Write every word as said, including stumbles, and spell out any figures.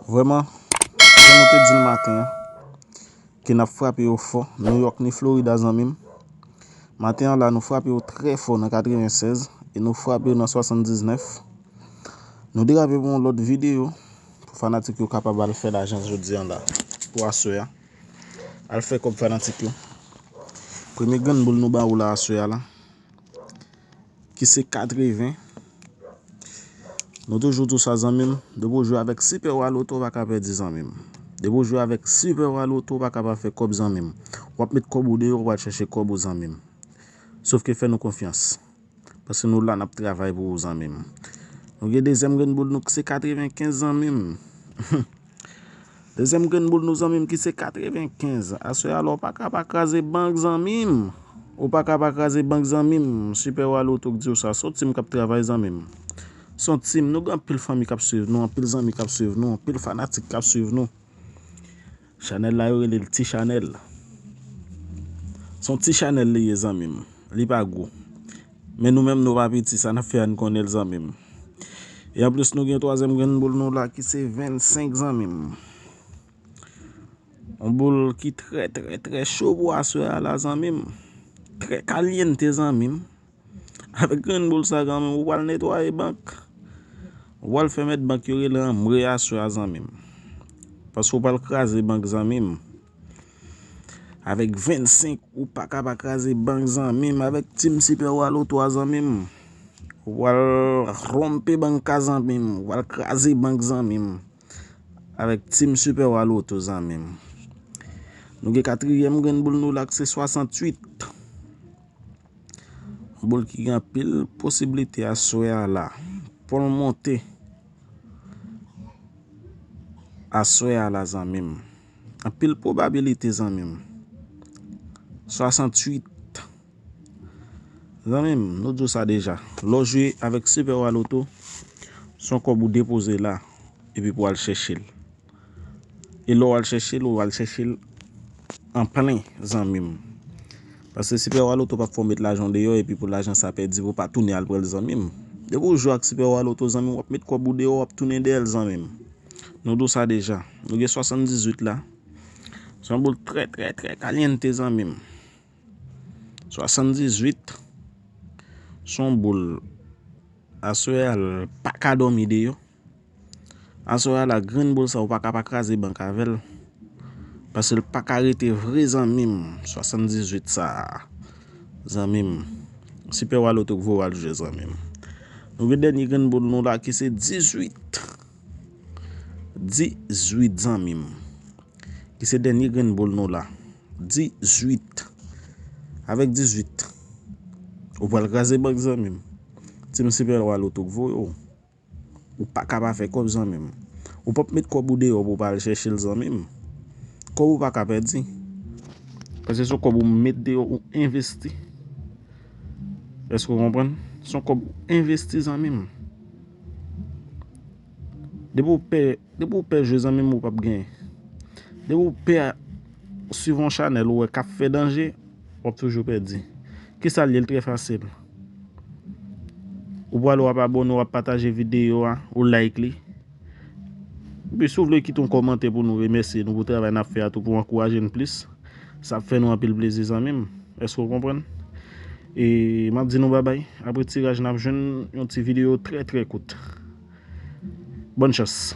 Vrèman, jan nou te di l maten an, ke n ap frape yo fò, New York ni Florida, zanmi m. Maten an la, nou frape yo trè fò nan katreven sèz e nou frape yo nan swasanndiznèf. Nou derape pou yon lòt videyo pou fanatik yo kapab al fè lajan jodi an la, pou aswè a. Al fè kòb, fanatik yo. Premye grenn boul nou ba ou la aswè a la, ki se katreven. Nou toujou di w sa, zanmi m, depi w jwe avèk Super Wa Lotto, w pa ka pèdi, zanmi m. Depi w jwe avèk Super Wa Lotto, w pa ka pa fè kòb, zanmi m. W ap met kòb ou deyò, w al chèche kòb ou, zanmi m. Sòf ke fè nou konfyans. Paske nou la, n ap travay pou ou, zanmi m. Nou gen dezyèm grenn boul nou ki se katrevenkenz, zanmi m. Dezyèm grenn boul nou, zanmi m, ki se katrevenkenz. Aswè a la, w pa ka pa kraze bank, zanmi m. Ou pa ka pa kraze bank, zanmi m. Super Wa Lotto k di w sa. Se yon team k ap travay, zanmi m. Se yon team. Nou gen anpil fanmi k ap swiv nou, anpil zanmi k ap swiv nou, anpil fanatik k ap swiv nou. Chanèl la, yo rele l Ti Chanèl. Se yon ti chanèl li ye, zanmi m. Li pa gwo. Men nou menm, nou pa piti, sa n ap fè a, n konnen l, zanmi m. E anplis, nou gen twazyèm grenn boul nou la ki se vennsenk, zanmi m. Yon boul ki trè, trè, trè cho pou aswè a la, zanmi m. Trè kalyente, zanmi m. Avèk grenn boul sa, zanmi m, ou pral netwaye bank. Ou pral fè mèt bank yo rele anmwe aswè a, zanmi m. Paske ou pral kraze bank, zanmi m. Avèk vennsenk, ou pa ka pa kraze bank, zanmi m. Avèk team Super Wa Lotto a, zanmi m, ou pral wonpe bank la, zanmi m. Ou pral kraze bank, zanmi m. Avèk team Super Wa Lotto, zanmi m. Nou gen katriyèm grenn boul nou la, ki se swasanntuit. Boul ki gen anpil posiblite aswè a la pou l monte aswè a la, zanmi m. Anpil pwobabilite, zanmi m. Swasanntuit. Zanmi m, nou di w sa deja. Lè w jwe avèk Super Wa Lotto, se yon kòb ou depoze la, epi pou w al chèche l. E lè w al chèche l, ou al chèche l an plen, zanmi m. Paske Super Wa Lotto p ap fè w met lajan w deyò, epi pou lajan sa pèdi, pou w pa tounen al pran l, zanmi m. Depi w jwe ak Super Wa Lotto, zanmi m, w ap met kòb ou deyò, w ap tounen dèyè l, zanmi m. Nou di w sa deja. Nou gen swasanndizuit la. Se yon boul trè, trè, trè kalyente, zanmi m. Swasanndizuit. Se yon boul aswè a l pa ka dòmi deyò. Aswè a la, grenn boul sa, ou pa ka pa kraze bank avè l. Paske l pa ka rete vre, zanmi m. Swasanndizuit sa, zanmi m. Super Wa Lotto k voye w al jwe, zanmi m. Nou gen dènye grenn boul nou la ki se dizuit. Dizuit, zanmi m. Ki se dènye grenn boul nou la. Dizuit. Avèk dizuit, ou pral kraze bank, zanmi m. Team Super Wa Lotto k voye w. Ou pa ka pa fè kòb, zanmi m. Ou p ap met kòb ou deyò pou w pa al chèche l, zanmi m. Kòb ou pa ka pèdi. Paske se yon kòb ou met deyò, ou envesti. Èske w konprann? Se yon kòb ou envesti, zanmi m. Depi w pè, depi w pè jwe, zanmi m, ou p ap genyen. Depi w pè swiv yon chanèl ou wè k ap fè danje, w ap toujou pèdi. Kisa l ye? L trè fasil. Ou pral, w ap abòne, w ap pataje videyo a, ou like li. Epi si w vle kite yon kòmantè pou nou remèsye nou pou travay n ap fè a tou, pou ankouraje n plis, sa ap fè nou anpil plezi, zanmi m. Èske w konprann? E m ap di nou babay. Apre tiraj, n ap jwenn yon ti videyo trè, trè kout. Bòn chans.